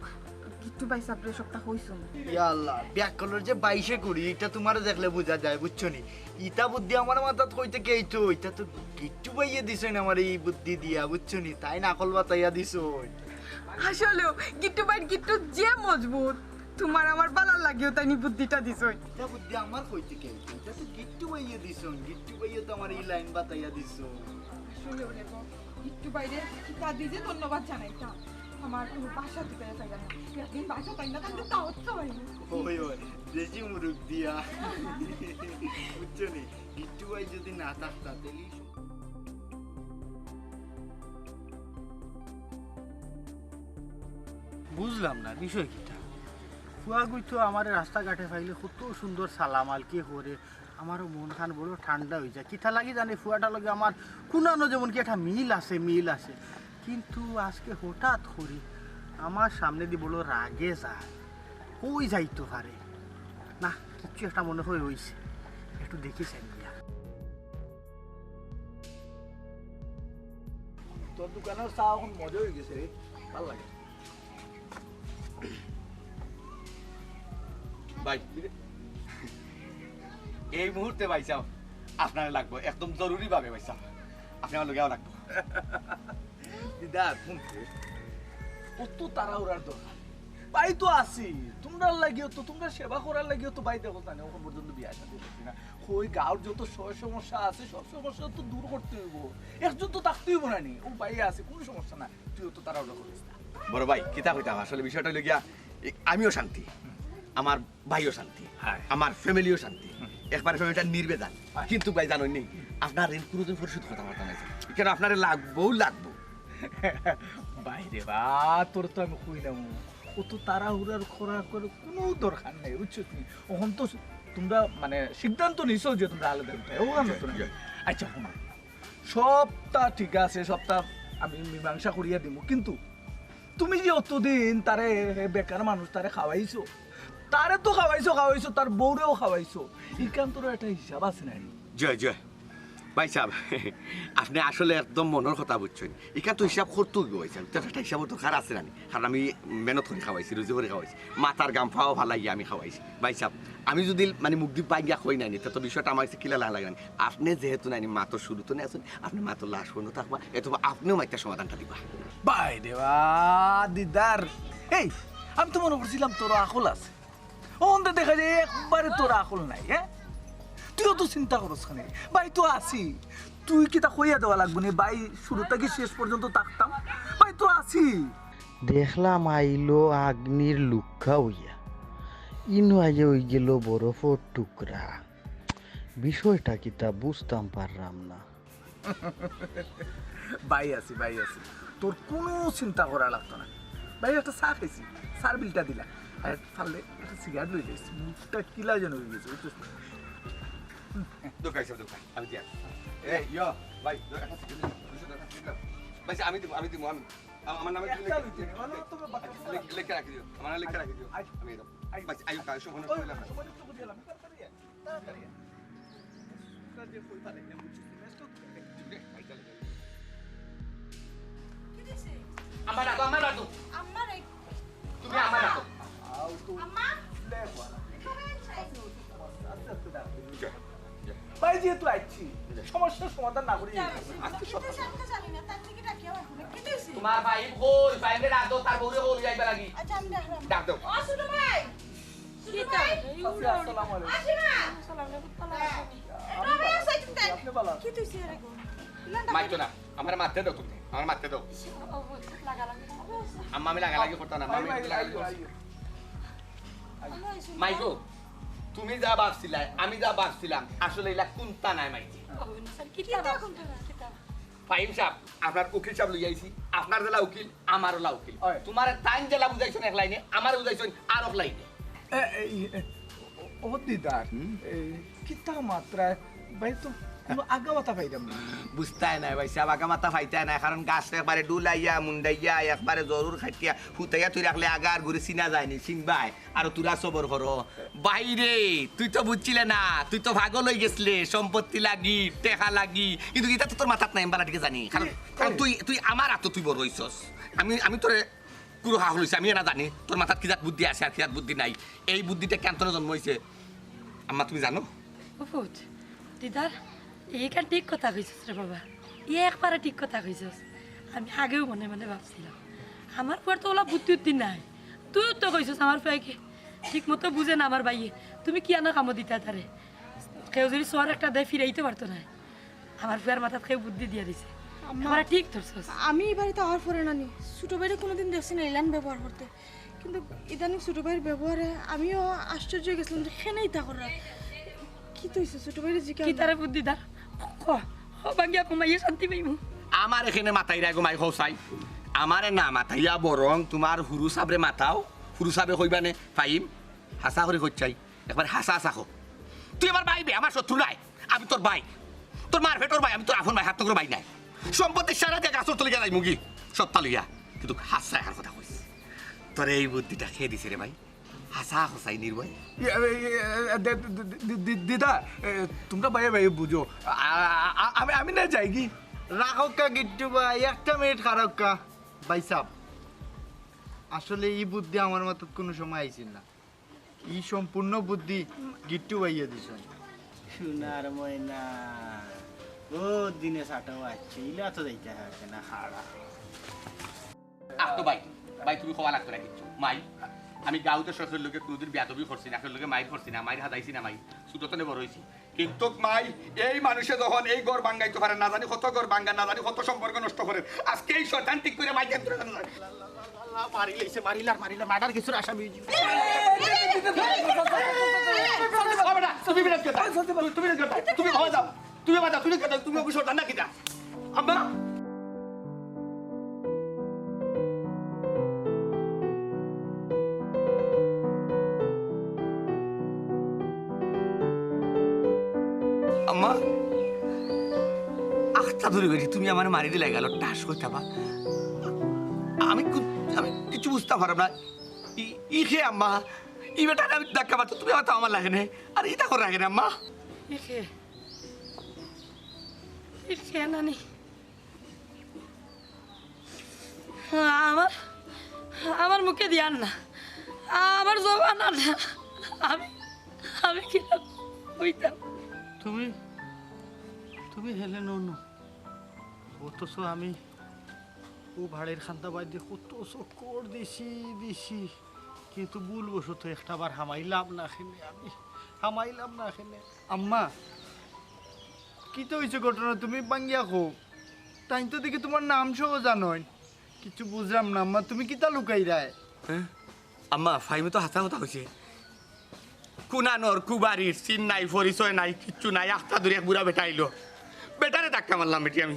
গিট্টু ভাই সাবরে সবটা কইছো? ইয়া আল্লাহ, ব্যাক কলার যে বাইশে করি, এটা তোমারে দেখলে বুঝা যায়, বুঝছো নি? ইতা বুদ্ধি আমার মাথাত কইতে কে আইতো? ইতা তো গিট্টু ভাইয়ে দিছইন আমার এই বুদ্ধি দিয়া, বুঝছো নি? তাইন আকল বাতাইয়া দিছইন। আসলেও গিট্টু ভাইর গিট্টু যে মজবুত, তোমার আমার বালার লাগিও তাইন ই বুদ্ধিটা দিছইন। ইতা বুদ্ধি আমার কইতে কে আইতো? ইতা তো গিট্টু ভাইয়ে দিছইন, গিট্টু ভাইয়ে তো আমার এই লাইন বাতাইয়া দিছইন। আসলেও রে গো, গিট্টু ভাইরে কিতা দি যে ধন্যবাদ জানাইতাম। আমার কোনো বাসা দিতে চাইলাম না। একদিন বাসা তাই না, তাহলে দাওয়াত খাওয়াইনি। ওই, ওই, দেশি মুরগ দিয়া। বুঝছো নি? গিট্টু ভাই যদি না থাকতা, তাহলে এই সব বুঝলাম না বিষয় কিতা। ফুয়াগুই তো আমারে রাস্তাঘাটে পাইলে কত সুন্দর সালাম আলকি করে, আমারও মন খান বড় ঠান্ডা হয়ে যায়। কিতা লাগি জানি ফুয়াটা লগে আমার কুনানো যেমন কি একটা মিল আছে, মিল আছে, কিন্তু আজকে হঠাৎ করি আমার সামনেদি বড় রাগে যায়, কই যাইতো পারে না, কিচ্ছু একটা মনে হয় হইছে, একটু দেখি চাই গিয়া। তোর দোকানের চা এখন মজা হয়ে গেছে রে, ভালো লাগে। ভাই, এই মুহূর্তে ভাই সাহেব, আপনারে লাগবো, একদম জরুরি ভাবে ভাই সাহেব, আপনি আমার লগে আওয়া লাগবো। দিদার, ফোন দে। অত তাড়াহুড়ার দরকার। ভাই তো আছি, তোমরার লাগিও তো, তোমরার সেবা করার লাগিও তো ভাই দেখো জানে, এখন পর্যন্ত বিয়া শাদী করছি না। কই গাঁওর যত স-, সমস্যা আছে, সব সমস্যা তো দূর করতে হইব। একজন তো থাকতে হইব না নি? ও ভাই আছে, কোনো সমস্যা না। তুই অত তাড়াহুড়া করিস না। বড় ভাই, কিতা কইতাম, আসলে বিষয়টা হইল গিয়া, এ, আমিও শান্তি, আমার ভাইও শান্তি, হ্যাঁ। আমার ফ্যামিলিও শান্তি, হুম। একবারে ফ্যামিলিটা নির্বেজান। হ্যাঁ। কিন্তু ভাই জানোই নি, আপনার ঋণ কোনোদিন পরিশোধ করতে পারতাম না। কেন আপনারে লাগবো, লাগবো। ভাই রে বা, তোর তো আমি কইলাম, অত তাড়াহুড়ার করার করে কোনো দরকার নাই, বুঝছো তুমি? এখন তো তোমরা মানে সিদ্ধান্ত নিছো যে তোমরা আলাদা উঠায়, ও আমরা তো না। জি, জি। আচ্ছা, শোনো, সবটা ঠিক আছে, সবটা আমি মীমাংসা করিয়া দিমু, কিন্তু তুমি যে অতদিন তারে, বেকার মানুষ, তারে খাওয়াইছো, তারে তো খাওয়াইছো, খাওয়াইছো, তার বউরেও খাওয়াইছো, ইখান তোর একটা হিসাব আছে না নি? জি, জি। ভাই সাহেব, আপনি আসলে একদম মনের কথা বুঝছেন। ইখান তো হিসাব করতে হইব ভাই সাহেব, তার একটা হিসাবর দরকার আছে না নি? কারণ আমি মেহনত করি খাওয়াইছি, রুজি করি খাওয়াইছি, মাথার ঘাম পাও ফালাইয়া আমি খাওয়াইছি। ভাই সাহেব, আমি যদি মানে মুখ দি ভাঙ্গিয়া কই না নি, তে তো বিষয়টা আমার কাছে কিলা লাগে না নি। আপনি যেহেতু না নি মাতর শুরুতে না আছেন, আপনি মাতর লাস্ট পর্যন্ত থাকবা, এতে আপনিও মাইকটা সমাধানটা দিবা। ভাই রে বা, দিদার, এই, আমি তো মনে করছিলাম তোর আকল আছে, অখন তো দেখা যায় একবারে তোর আকল নাই, হ্যাঁ? তুইও তো চিন্তা করস কেনে? ভাই তো আছি, তুই কিতা কইয়া দেওয়া লাগবো নি ভাই, শুরু থাকি শেষ পর্যন্ত থাকতাম। ভাই তো আছি। দেখলাম আইলো আগ্নির লুক্কা অইয়া, ইনো আইয়া অইগেলো বরফর টুকরা। বিষয়টা কিতা বুঝতাম পারলাম না। ভাই আছি, ভাই আছি, তোর কুনু চিন্তা করা লাগতো না। ভাই একটা চা খাইছি, চার বিলটা দিলা, আর পারলে একটা সিগারেট লই যাইস, মুখটা কিলা যেন অইগেছে, বুঝছস না? দোকান, সব দোকান, আমি দিয়া। এ, ইয়ো, ভাই, দোকান, দুইশো টাকা, দুইশো টাকা। ভাই, আমি দিমু, আমি দিমু, আমি। আ-, আমার নামে তুমি একটা লিখে, লিখে, লিখে রাখি দিও, আমার নামে লিখে রাখি দিও। আচ্ছা। আমি এরকম। আচ্ছা। ভাই, আইও, কাল সব মনে করলাম। তাড়াতাড়ি আয়। তাড়াতাড়ি আয়। তোরা যে কই পারে, আমি বুঝছি, ব্যস্ত তো। ঠিক আছে, ভাই, চলো, চলো। আমার রাখো, আমার রাখো। আম্মার এই তুমি আমার রাখো। আম্মা? লে, বাবা। এখানে আছো? আস্তে আস্তে ডাক। যা, যা। ভাই, যেহেতু আইছি, সমস্যার সমাধান না করি। যা, আজকে সব কিন্তু সামনে জানি না, তার থেকে ডাকিয়া বার করে। কি হইছে? তোমার ভাই কই? ভাইরে ডাক দাও, তার বউরে কই যাইবা লাগি। আচ্ছা, আমি ডাকলাম। ডাক দাও। ও, ছোট ভাই। ছোট কিতা? ভাই। এই উড়া উড়ি। আসসালামু আলাইকুম। আসি না। আসসালামু আলাইকুম। ভালো আছেন? এটা ভাই আছে, তুমি তাই। আপনি ভালো আছেন? কি হইছে রে গো? মাইতো না, আমার মারতে দাও তুমি, আমার মারতে দাও। ও, লাগালাগি। আম্মা, আমি লাগালাগি করতাম না, আম্মা, আমি ভাই, ভাই, লাগালাগি ভাই, করছি। ভাই। মাইগো, তুমি যা ভাবছিলায়, আমি যা ভাবছিলাম, আসলে ইলা কুন্তা নায় মাইজি। ও, না, স্যার, কিতা কিতা ভাবছিলাম? কুন্তা না, কিতা? ফাহিম সাব, আপনার উকিল সাব লইয়া আইছি, আপনার যেলা উকিল, আমারও লা উকিল। অয়। তোমারে তাইন যেলা বুঝাইছইন এক লাইনে, আমারে বুঝাইছইন আর এক লাইনে। এ, এ, এ, ও, ও দিদার, হুম? এ, কিতা মাতরায়, ভাই তো কুনু আগা মাথা পাইরাম না। বুঝতায় নায় ভাই সাব, আগা মাথা পাইতায় নায়, কারণ গাছ একবারে ডুলাইয়া, মুন্ডাইয়া, একবারে জরুর খাটিয়া, হুতাইয়া তুই রাখলে আগার ঘুরে চিনা যায়নি, চিনবায়। আর তোরা সবর করো। ভাইরে, তুই তো বুঝছিলে না, তুই তো পাগল অইগেছলে, সম্পত্তি লাগি, টেকা লাগি, কিন্তু ইতা তো তোর মাথাত নাই, আমি বালা ঠিকে জানি। কারণ, কারণ তুই, তুই আমার আতো তুই বড় অইছস। আমি, আমি তোরে কুরু হাহুল অইছে, আমি না জানি তোর মাথাত কি জাত বুদ্ধি আছে আর কি জাত বুদ্ধি নাই। এই বুদ্ধিটা কেন তোর জন্ম অইছে, আম্মা, তুমি জানো? ও পুত, দিদার, এইখান ঠিক কথা কইছস রে বাবা, ই একবারে ঠিক কথা কইছস। আমি আগেও মনে মনে ভাবছিলাম, আমার ফুয়ার তো ওলা বুদ্ধি উদ্ধি নাই। তুইও তো কইছস আমার ফুয়ায় কি ঠিক মতো বুঝে না আমার ভাইয়ে, তুমি কিয়ানো কামো দিতায় তারে? কেউ যদি চড় একটা দেয়, ফিরাইতো পারতো নায়। আমার ফুয়ার মাথাত কেউ বুদ্ধি দিয়া দিছে। আম্মা, একবারে ঠিক ধরছস। আমি ই বাড়িত আওয়ার পরে নানি ছোট ভাইরে কুনুদিন দেখছি না ইলান ব্যবহার করতে। কিন্তু ইদানিং ছোট ভাইর ব্যবহারে আমিও আশ্চর্য অইগেছিলাম যে কেনে ইতা কররা। কিতা অইছে ছোট ভাইরে জিকাও না। কিতারে বুদ্ধি দা? ক, ক, ভাঙ্গিয়া ঘুমাইয়া শান্তি পাইমু। আমারে কেনে মাতাইরায় গো মাই কও চাই। আমারে না মাতাইয়া বরং তোমার হুরু সাবরে মাতাও, হুরু সাবে কইবা নে, ফাহিম, হাছা করি কইছাই। একবার হাছা হাছা ক। তুই আমার ভাই বে, আমার শত্রু নায়। আমি তোর ভাই। তোর মার পেটর ভাই, আমি তোর আপন ভাই, হাত টুকরো ভাই নায়। সম্পত্তি সারা দিয়া গাছর তলে গিয়া যাইমুগি। সত্তা লইয়া। কিন্তু হাছা একখান কথা কইস। তোরে এই বুদ্ধিটা কে দিছে রে ভাই? হাছা কছাই নির্ভয়। ইয়ে, ইয়ে, ইয়ে, দে-, দে-, দে-, দে-, দে-, দিদা, এ, তোমরা ভাইয়ে ভাইয়ে বুঝো। আ-, আ-, আ-, আমি, আমি না যাইগি। রাখউক্কা গিট্টু ভাই, একটা মিনিট খাড়াউক্কা। ভাই সাব, আসলে ই বুদ্ধি আমার মাথাত কুনু সময় আইছিল না। ই সম্পূর্ণ বুদ্ধি গিট্টু ভাইয়ে দিছইন। সোনার ময়না, ও দিনে সাটাও আছে, ইলা তো যাইতে হবে না, হারা। আহ তো ভাই, ভাই তুমি কওয়া লাগতো না কিচ্ছু। মাই, আমি গাঁওত কেউর লগে কুনুদিন বেয়াদবি করছি না, কেউর লগে মাইর করছি না, মাইর হাদাইছি না মাই, ছোট তনে বড় অইছি। কিন্তু মাই, এই মানুষে যখন এই ঘর ভাঙ্গাইতো পারে, না জানি কত ঘর ভাঙ্গা, না জানি কত সম্পর্ক নষ্ট করে, আজকে এই শয়তান ঠিক করে মাই কেন তুলে জানা যায়? মারিলাইছে, মারিলার, মারিলার, মার্ডার কেসর আসামি অইছে। ও বেটা, তুমি বিরাজ করতা, তুমি, তুমি বিরাজ করতা, তুমি বাবা যাও, তুমি বাবা যাও, তুমি করতা, তুমি অফিস করতা না কিতা? আম্মা? আম্মা, আখতা ধরি বেটি, তুমি আমারে মারি দিলায় গেল, ঠাস কইতা বা। আমি কু-, আমি কিচ্ছু বুঝতাম পারলাম না। ই, ই কে আম্মা? ই বেটারে আমি ধাক্কা মারতো, তুমি আমার তো আমার লাগে নে। আর ইতা করে রাখে না আম্মা। ই কে? ই কে নানি? আমার, আমার মুখে দিয়ার না, আমার জবান আর না। আমি, আমি কিতা কইতাম? তুমি, তুমি হেলে নন, অথচ আমি ও ভাড়ের খান্দা বাইদে কত চক্কর দিছি, দিছি, কিন্তু ভুলবশত একটা বার হামাইলাম না খেনে, আমি হামাইলাম না খেনে। আম্মা, কিতা অইছে ঘটনা? তুমি ভাঙ্গিয়া কও। তাইন তো দেখি তুমার নাম সহ জানইন। কিচ্ছু বুঝরাম না আম্মা, তুমি কিতা লুকাইরায়? হ্যাঁ? আম্মা, ফাহিমে তো হাছা কথা কইছে। কুনানর, কুবাড়ির, চিন নাই, পরিচয় নাই, কিচ্ছু নাই। আখতা ধরি এক বুড়া বেটা আইলো। বেটারে ধাক্কা মারলাম বেটি আমি।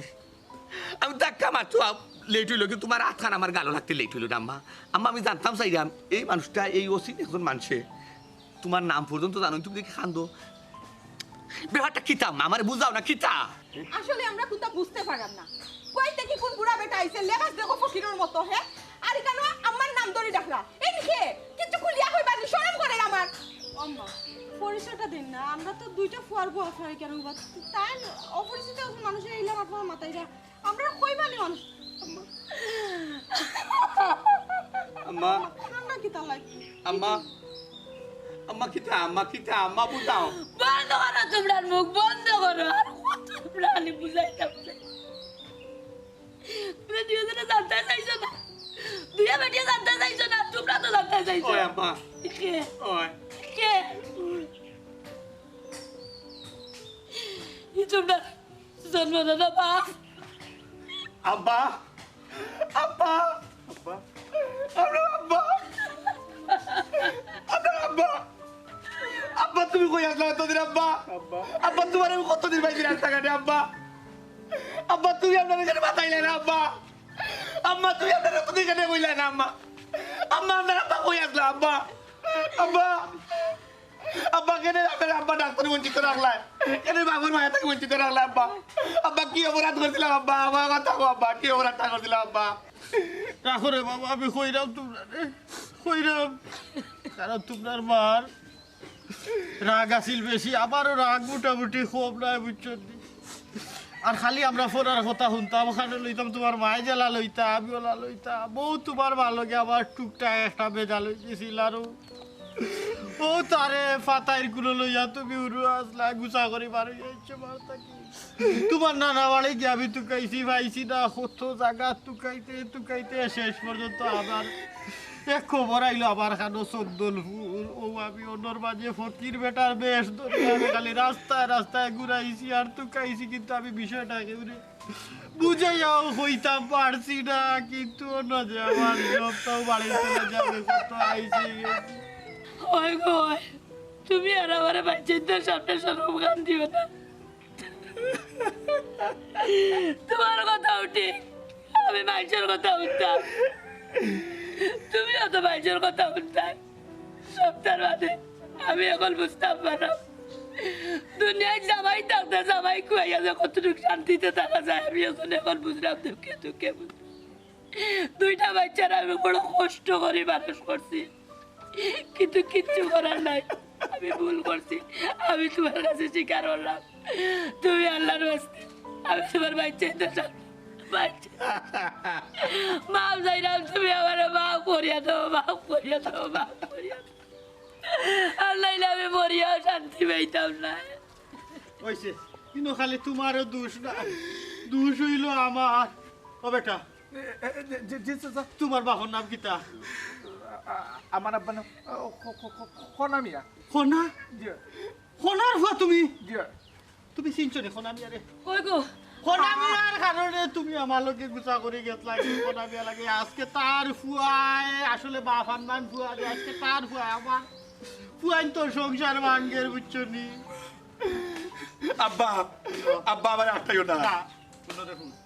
আমি ধাক্কা মারতো, আ, লেট অইলো, কিন্তু তুমার আতখান আমার গালো লাগতে লেট অইলো না আম্মা। আম্মা, আমি জানতাম চাইরাম, এই মানুষটা, এই অচিন একজন মানষে তুমার নাম পর্যন্ত জানইন, তুমি দেখি কান্দো। ব্যাপারটা কিতা আম্মা? আমারে বুঝাও না, কিতা? আসলে আমরা কুন্তা বুঝতে পারলাম না। কই থাকি কুন বুড়া বেটা আইছে, লেবাস দেখো ফকিরর মতো, হে? আর ইখানো আম্মার নাম ধরি ডাকরা। N K? কিচ্ছু খুলিয়া কইবা নি, শরম করের আমার। আম্মা, পরিচয়টা দিন না, আমরা তো দুইটা ফুয়ার বুয়া ফুয়াই কেন বা তাই অপরিচিত একজন মানুষের এইলা মাথা মাথায় যা, আমরা কইবা নি মানুষ। আম্মা, আম্মা, কান্না কিতা লাগে? আম্মা, আম্মা কিতা, আম্মা কিতা, আম্মা বুঝাও। বন্ধ করো তুমরার মুখ, বন্ধ করো। আর কত তুমরা খালি বুঝাইতাম। তুমরা দুইজনে জানতে চাইছো না, দুইয়া বেটিয়ে জানতে চাইছো না, তুমরা তো জানতে চাইছো। ওই আম্মা। কে? ওই। কে? ই তুমরা জন্মদাতা বাপ। আব্বা, আব্বা, আব্বা, আপনার আব্বা, আপনার আব্বা, আব্বা, তুমি কই আছলা এতদিন আব্বা? আব্বা। আব্বা, তুমারে আমি কতদিন পাইছি রাস্তাঘাটে আব্বা? আব্বা, তুমি আপনার এখানে বাতাইলে না আব্বা? আম্মা, তুমি আপনার এতদিন এখানে কইলে না আম্মা? আম্মা, আপনার আব্বা কই আছলা আব্বা? আব্বা, আব্বা, কেনে আপনার আব্বা ডাক্তার বঞ্চিত রাখলায়? কেনে বাবার মায়া থাকি বঞ্চিত রাখলায় আব্বা? আব্বা, কি অপরাধ করছিলাম আব্বা? আমার কথা কও আব্বা, কি অপরাধটা করছিলাম আব্বা? রাখো রে বাবা, আমি কইরাম তুমরারে, কইরাম। কারণ তুমরার মার রাগ আছিল বেশি, আমারও রাগ মোটামুটি কম নায়, বুঝছো নি? আর খালি আমরা ফরার কথা হুনতাম, ওখানে লইতাম, তুমার মায়ে যেলা লইতা, আমি ওলা লইতা। বউ তুমার মা লগে আমার টুকটাক একটা বেজাল অইগেছিল, আরো ও তারে ফাতাইর কুলো লইয়া তুমি উরু আছলা, গুছা করি বারই আইছো মার থাকি। তুমার নানা বাড়ি গিয়া আমি তুকাইছি, পাইছি না, কত জাগা তুকাইতে তুকাইতে শেষ পর্যন্ত আবার এক খবর আইলো, আবার খানো চন্দনপুর। ও আমি অন্যর মাঝে ফকির বেটার বেশ ধরিয়া আমি খালি রাস্তায় রাস্তায় ঘুরাইছি আর তুকাইছি, কিন্তু আমি বিষয়টা কেউরে বুঝাইয়াও কইতাম পারছি না, কিন্তু অন্য যে আমার সবটাও বাড়ি চলে যাবে, কত আইছি গেছি। ওই গো, ওই, তুমি আর আমারে বাইচ্চাইন্তর সামনে শরম খান দিও না। তুমার কথাও ঠিক, আমি মাইনষর কথা হুনতাম, তুমিও তো মাইনষর কথা হুনতায়। সবটার বাদে আমি অখন বুঝতাম পারলাম, দুনিয়াত জামাই থাকতে জামাই খুয়াইয়া যে কতটুক শান্তিতে থাকা যায়, আমি অখন, অখন বুঝলাম, দুঃখে দুঃখে বুঝলাম। দুইটা বাইচ্চারে আমি বড় কষ্ট করি মানুষ করছি, কিন্তু কিচ্ছু করার নাই। আমি ভুল করছি, আমি তুমার কাছে স্বীকার করলাম। তুমি আল্লাহর ওয়াস্তে, আমি তুমার বাইচ্চাইন্তর সামনে, বাইচ্চা, মাফ চাইরাম, তুমি আমারে মাফ করিয়া দেও, মাফ করিয়া দেও, মাফ করিয়া দেও। আর নাইলে আমি মরিয়াও শান্তি পাইতাম না। অইছে, ইনো খালি তুমারও দোষ না, দোষ অইলো আমার। ও বেটা, এ, এ, এ, জি, জি, চাচা। তুমার বাপর নাম কিতা? আ-, আ-, আমার আব্বার নাম, আ, খ-, খ-, খ-, খনা মিয়া। খনা? জি। খনার ফুয়া তুমি? জি। তুমি চিনছো নি খনা মিয়ারে? কই গো? খনা মিয়ার কারণে তুমি আমার লগে গুছা করি গেছলায়, খনা মিয়ার লগে। আজকে তার ফুয়ায়, আসলে বাপ আনমান ফুয়া যে, আজকে তার ফুয়ায় আমার ফুয়াইন্তর সংসার ভাঙ্গের, বুঝছো নি? আব্বা, আব্বা, আমারে আটকাইও না। না, হুনো রে, হুনো।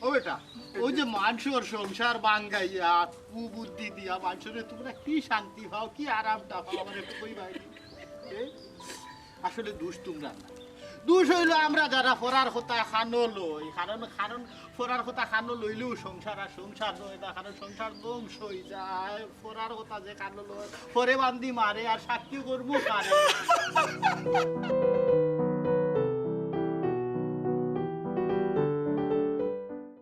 ও বেটা, ওই যে মানষর সংসার ভাঙ্গাইয়া, কুবুদ্ধি দিয়া মানষরে তুমরা কি শান্তি পাও, কি আরামটা পাও, আমারে একটু কইবায় নি? এ? আসলে দোষ তুমরার না। দোষ অইলো আমরা যারা ফরার কথা কানো লই, কারণ, কারণ ফরার কথা কানো লইলেও সংসার আর সংসার রয় না, কারণ সংসার ধ্বংস অইযায়। ফরার কথা যে কানো লয়, ফরে বান্দি মারে আর সাক্ষী করমু কারে।